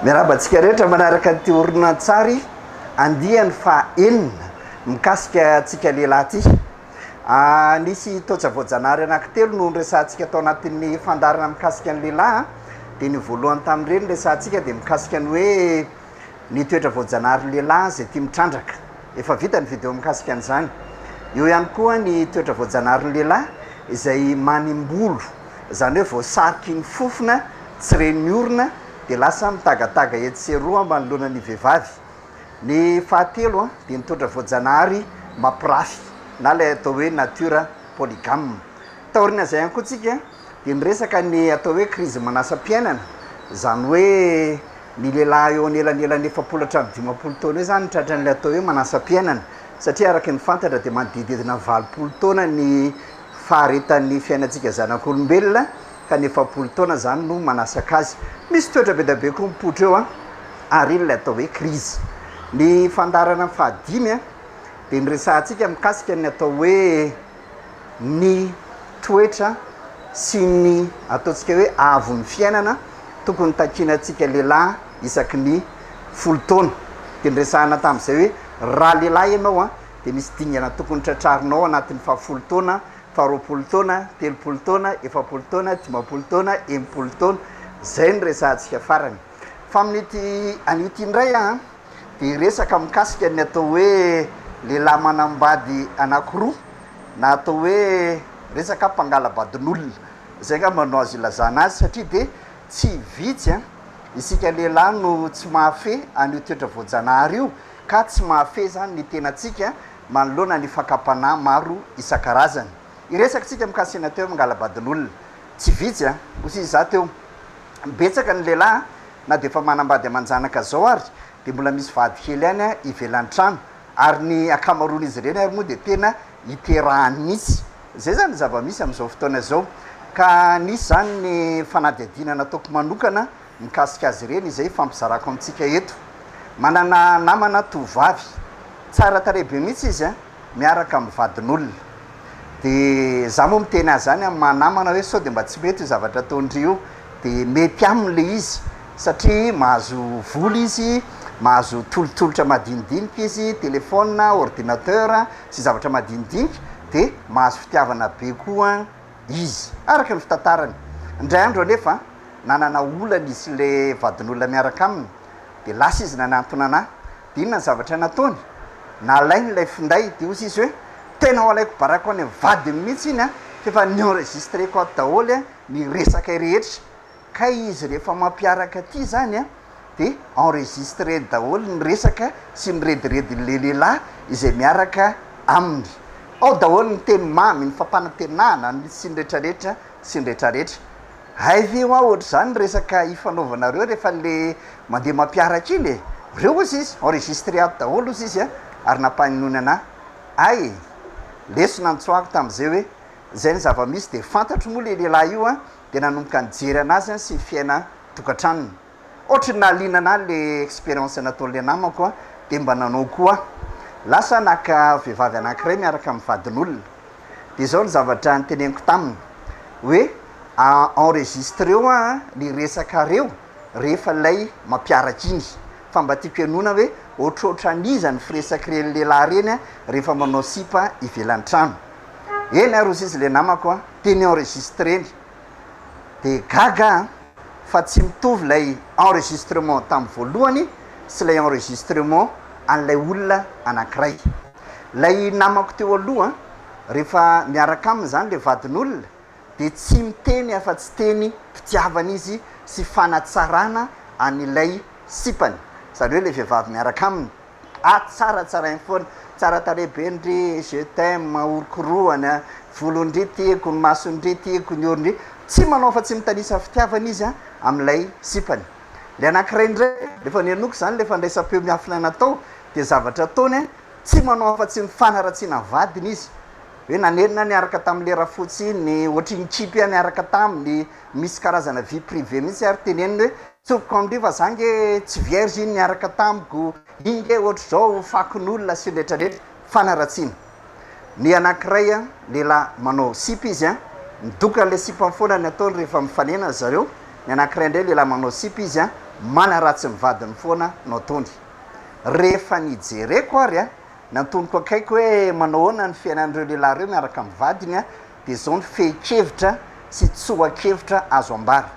Miarahaba antsika rehetra manaraka an'ity horonantsary andiany faha-enina mikasika antsika lehilahy ity. Ah, nisy taotsa voajanahary anankitelo no noresahantsika tao anatin'ny fandaharana mikasika ny lehilahy. Dia ny voalohany tamin'ireny resahantsika dia mikasika ny hoe ny toetra voajanahary lehilahy izay tia mitrandraka. Efa vita ny video mikasika an'izany. Eo ihany koa ny toetra voajanaharin'ny lehilahy izay manimbolo, izany hoe voasariky ny fofona tsy ren'ny orona dia lasa mitagataga etsy sy eroa manoloana ny vehivavy. Ny fahatelo dia ny toetra voajanahary mampirafy na ilay atao hoe nature polygame. Taorian'izay ihany koa tsika dia niresaka ny atao hoe krizy manasam-piainana, izany hoe ny lehilahy eo anelanelan'ny 40 hatramin'ny 50 taona eo izany no tratran'ilay atao hoe manasam-piainana, satria araka ny fantatra dia manodidididina ny 80 taona ny faharetan'ny fiainantsika zanak'olombelona, ka ny 40 taona izany no manasaka azy. Misy toetra be dia be koa mipoitra eo ary iny ilay atao hoe krizy. Ny fandaharana fahadimy dia niresahantsika mikasika ny atao hoe ny toetra sy ny ataontsika hoe haavon'ny fiainana tokony takiana antsika lehilahy isaky ny 10 taona. Dia niresahana tamin'izay hoe raha lehilahy ianao dia misy dingana tokony tratrarinao anatin'ny fahafolo taona, faharoapolo taona, 30 taona, 40 taona, 50 taona, 60 taona. Izay no resahantsika farany. Fa amin'ity anio ity indray an, dia hiresaka mikasika ny atao hoe lehilahy manambady anankiroa na atao hoe resaka mpangala-badin'olona. Izay angamba no azo ilazana azy satria dia tsy vitsy an, isika lehilahy no tsy mahafehy an'io toetra voajanahary io ka tsy mahafehy izany ny tenantsika manoloana ny fakam-panahy maro isan-karazany. Hiresaka isika mikasika ny atao hoe mangala-badin'olona. Tsy vitsy an, hoy izaho teo, betsaka ny lehilahy na dia efa manambady aman-janaka zao ary dia mbola misy vady kely ihany ivelan'ny trano ary ny ankamaroan'izy ireny ary moa dia tena iterahany mihitsy. Izay izany ny zava-misy amin'izao fotoana izao. Ka nisy izany ny fanadihadiana nataoko manokana mikasika azy ireny izay ifampizarako amintsika eto. Manana namana tovovavy, tsara tarehy be mihitsy izy an! miaraka amin'ny vadin'olona. Dia za moa miteny azy zany amin'ny maha namana hoe sao dia mba tsy mety io zavatra ataon-dry io, dia mety aminy le izy satria mahazo vola izy, mahazo tolotolotra madinidinika izy, téléphone, ordinateur sy zavatra madinidinika, dia mahazo fitiavana be koa izy, araka ny fitantarany. Indray andro anefa nanana olana izy sy le vadin'olona miaraka aminy, dia lasa izy nanantona anah, Dia inona ny zavatra nataony? Nalainy ilay finday, dia hozy izy hoe, tena ho alaiko baraka any amin'ny vadiny mihitsy iny an, fa efa ni-enregistreko ato daholo ny resakay rehetra. Kay izy rehefa mampiaraka aty izany an, dia enregistreny daholo ny resaka sy ny rediredin'ilay lehilahy izay miaraka aminy. Ao daholo ny teny mamy, ny fampanantenana, ny sy ny retraretra sy ny retraretra. Hay ve hoa ohatr'izany ny resaka ifanaovanareo rehefa le mandeha mampiaraka iny e! Reo ozy izy, enregistré ato daholo ozy izy a, ary nampaninony anah. Hay e! Lesona notsoahako tamin'izay hoe zay ny zava-misy dia fantatro moa le lehilahy io a, dia nanomboka nijery anazy an sy ny fiainan-tokantranony. Ohatry ny nahaliana anah le expérience nataon'le namako a, dia mba nanao koa aho. Lasa naka vehivavy anankiray miaraka amin'ny vadin'olona. Dia izao ny zavatra noteneniko taminy hoe enregistreo an ny resakareo rehefa ilay mampiaraka iny fa mba tiako henoina hoe ohatrohatran'iza ny firesak'ireny lehilahy ireny rehefa manao sipa ivelan'ny trano. Eny ary hozy izy ilay namako an, dia ni-enregistreny. Dia gaga an fa tsy mitovy ilay enregistrement tamin'ny voalohany sy ilay enregistrement an'ilay olona anankiray. Ilay namako teo aloha, rehefa miaraka aminy izany ilay vadin'olona dia tsy miteny afa-tsy teny mpitiavana izy sy fanatsarana an'ilay sipany, izany hoe ilay vehivavy miaraka aminy. Ah tsaratsarainy foana, tsara tarehy be ndry, je t'aime, orokorohany a, volon-dry tiako, ny mason-dry tiako, ny oron-dry, tsy manao afa-tsy mitanisa fitiavana izy amin'ilay sipany. Ilay anankiray indray, rehefa nohenoiko izany ilay fandraisam-peo miafina natao, dia zavatra ataony, tsy manao afa-tsy ny fanaratsiana vadiny izy, hoe nanenina niaraka tamin'ilay rafotsy iny, ohatry ny nikipy niaraka taminy, misy karazana vie privée mihitsy ary teneniny hoe tsoriko amin-dry fa za nge tsy vierge iny niaraka tamiko, iny nge ohatr'izao fakon'olona sy ny retraretra, fanaratsiana. Ny anankiray an, lehilahy manao sipa izy an, midoka an'ilay sipany foana ny ataony rehefa mifanena ry zareo, ny anankiray indray lehilahy manao sipa izy an, manaratsy ny vadiny foana no ataony. Rehefa nijereko ary an, nantoniko akaiky hoe manao ahoana ny fiainan'ireo lehilahy ireo miaraka amin'ny vadiny an, dia izao ny fehin-kevitra sy tsoa-kevitra azo ambara.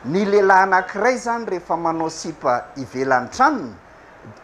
Ny lehilahy anankiray izany rehefa manao sipa ivelan'ny tranony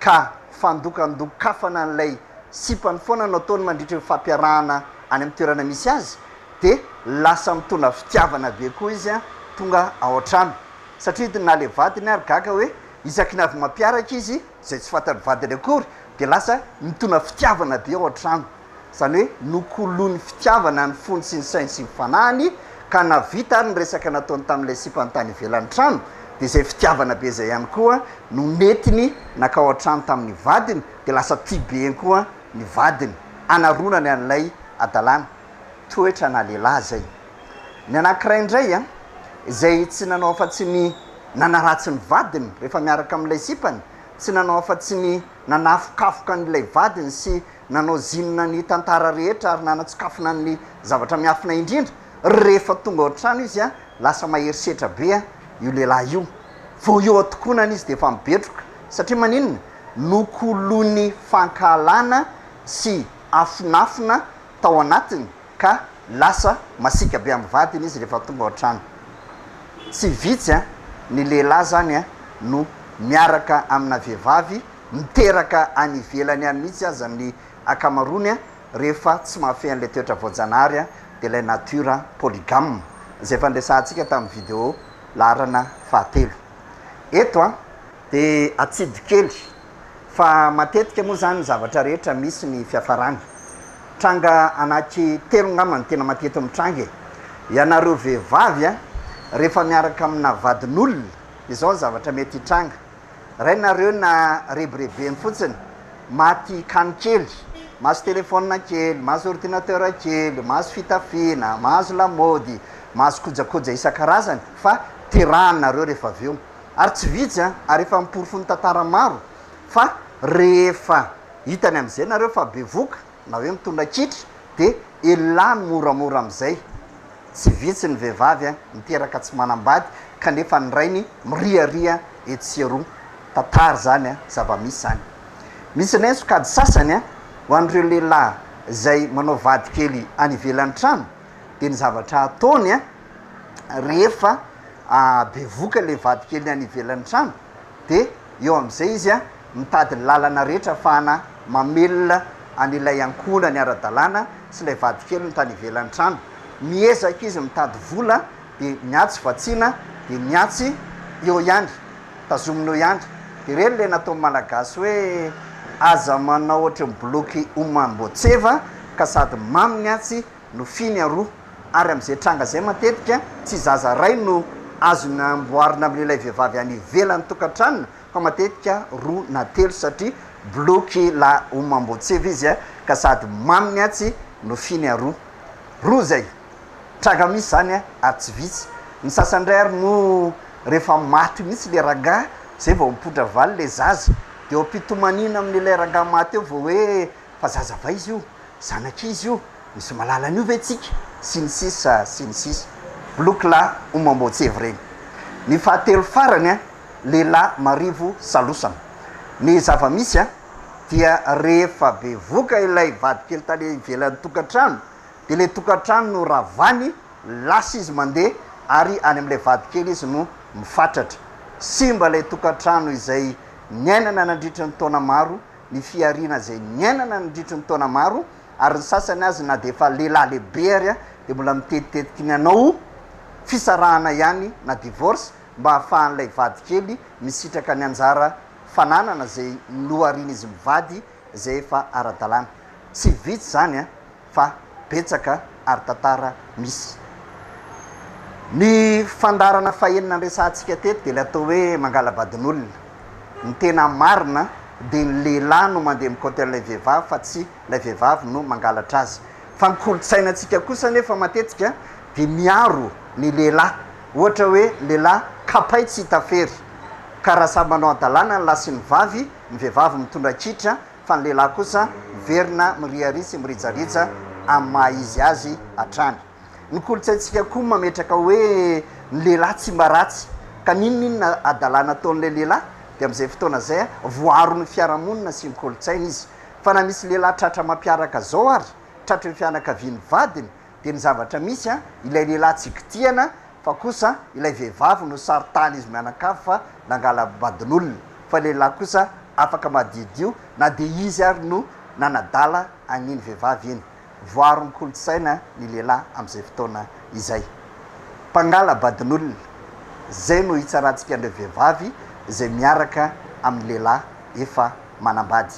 ka fandokandokafana an'ilay sipany foana no ataony mandritra io fampiarahana any amin'ny toerana misy azy dia lasa mitondra fitiavana be koa izy tonga ao an-trano satria na ilay vadiny ary gaga hoe isaky ny avy mampiaraka izy izay tsy fantan'ny vadiny akory dia lasa mitondra fitiavana be ao an-trano. Izany hoe nokoloiny fitiavana ny fony sy ny sainy sy ny fanahiny ka na vita ary ny resaka nataony tamin'ilay sipany tany ivelan'ny trano dia izay fitiavana be izay ihany koa no nentiny nakao an-trano tamin'ny vadiny dia lasa tia be ihany koa ny vadiny hanaronany an'ilay hadalana. Toetra-na lehilahy izay. Ny anankiray indray an, izay tsy nanao afa-tsy ny nanaratsy ny vadiny rehefa miaraka amin'ilay sipany, tsy nanao afa-tsy ny nanafokafoka an'ilay vadiny sy nanao zinona ny tantara rehetra ary nanatsokafona ny zavatra miafina indrindra, rehefa tonga ao an-trano izy an, lasa mahery setra be an io lehilahy io, vao eo an-tokonana izy dia efa mibetroka, satria maninona? Nokoloiny fankahalana sy afonafona tao anatiny ka lasa masiaka be amin'ny vadiny izy rehefa tonga ao an-trano. Tsy vitsy an ny lehilahy zany an no miaraka amina vehivavy miteraka any ivelany any mihitsy aza ny ankamaroany rehefa tsy mahafehy an'ilay toetra voajanahary dia ilay nature polygame izay efa niresahantsika tamin'ny video laharana fahatelo. Eto dia atsido kely fa matetika moa izany ny zavatra rehetra misy ny fiafarany. Tranga anaky telo angamba no tena matety mitranga e. Ianareo vehivavy rehefa miaraka amina vadin'olona izao ny zavatra mety hitranga. Ray nareo na rebirebeny fotsiny, maty kano kely, mahazo telephone kely, mahazo ordinateur kely, mahazo fitafiana, mahazo lamaody, mahazo kojakoja isan-karazany fa terahany nareo rehefa avy eo. Ary tsy vitsy an, ary efa noporofon'ny tantara maro fa rehefa hitany amin'izay nareo fa bevoka na hoe mitondra kitra dia elany moramora amin'izay. Tsy vitsy ny vehivavy miteraka tsy manambady kanefa ny rainy miriaria etsy sy eroa. Tantara izany, zava-misy izany. Misy indray ny sokajy sasany ho an'ireo lehilahy izay manao vady kely any ivelan'ny trano dia ny zavatra ataony rehefa bevoka ilay vady keliny any ivelan'ny trano dia eo amin'izay izy mitady ny lalana rehetra ahafahana mamelona an'ilay ankohonany ara-dalàna sy ilay vadikeliny tany ivelan'ny trano. Miezaka izy mitady vola dia ny atsy vatsiana dia ny atsy eo ihany, tazomina eo ihany. Dia ireny ilay nataon'ny Malagasy hoe aza manao ohatry ny boloky homam-boatseva ka sady mamy ny atsy no fy ny aroa. Ary amin'izay tranga izay matetika tsy zaza iray no azony amboarina amin'ilay vehivavy any ivelan'ny tokantranony fa matetika roa na telo satria boloky la homam-boatseva izy ka sady mamy ny atsy no fy ny aroa. Roa izay. Tranga misy izany ary tsy vitsy. Ny sasany indray ary moa rehefa maty mihitsy ilay rangahy izay vao mipoitra valy ilay zaza. Dia eo am-pitomaniana amin'ilay rangahy maty eo vao hoe fa zaza va izy io? Zanak'iza io? Misy mahalala an'io ve tsika? Sy ny sisa sy ny sisa. Boloky lahy homam-boatseva ireny. Ny fahatelo farany an, lehilahy marivo salosana. Ny zava-misy an, dia rehefa bevoka ilay vadikely tany ivelan'ny tokantrano, dia ilay tokantrano no ravany, lasa izy mandeha ary any amin'ilay vadikely izy no mifatratra. Simba ilay tokantrano izay niainana nandritra ny taona maro, ny fihariana izay niainana nandritry ny taona maro, ary ny sasany aza na dia efa lehilahy lehibe ary dia mbola mitetitetiky ny hanao fisarahana ihany na divorce mba hahafahan'ilay vadikely misitraka ny anjara fananana izay noharian'izy mivady izay efa ara-dalàna. Tsy vitsy izany an! fa betsaka ary tantara misy. Ny fandaharana fahenina niresahantsika teto dia ilay atao hoe mangala-badin'olona. Ny tena marina dia ny lehilahy no mandeha mikaonty an'ilay vehivavy fa tsy ilay vehivavy no mangalatra azy. Fa ny kolontsainantsika kosa anefa matetika dia miaro ny lehilahy. Ohatra hoe lehilahy kapay tsy hita fery. Ka raha samy manao hadalana ny lahy sy ny vavy, ny vehivavy mitondra kitra, fa ny lehilahy kosa miverina miriaria sy mirijarija amin'ny maha izy azy hatrany. Ny kolontsaintsika koa mametraka hoe ny lehilahy tsy mba ratsy, ka n'inon'inona hadalana ataon'ilay lehilahy dia amin'izay fotoana izay voaaron'ny fiarahamonina sy ny kolontsaina izy. Fa na misy lehilahy tratra mampiaraka zao ary tratry ny fianakavian'ny vadiny dia ny zavatra misy an, ilay lehilahy tsy kitihana fa kosa ilay vehivavy no sarotahan'izy mianakavy fa nangala-badin'olona, fa ilay lehilahy kosa afaka madiodio na dia izy ary no nanadala an'iny vehivavy iny. Voaron'ny kolontsaina ny lehilahy amin'izay fotoana izay. Mpangala-badin'olona, izay no hitsarantsika an'ireo vehivavy izay miaraka amin'ny lehilahy efa manambady.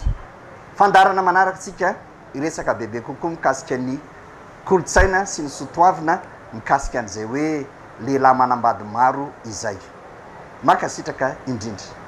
Fandaharana manaraka isika hiresaka bebe kokoa mikasika ny kolontsaina sy ny sotoavina mikasika an'izay hoe lehilahy manambady maro izay. Mankasitraka indrindra.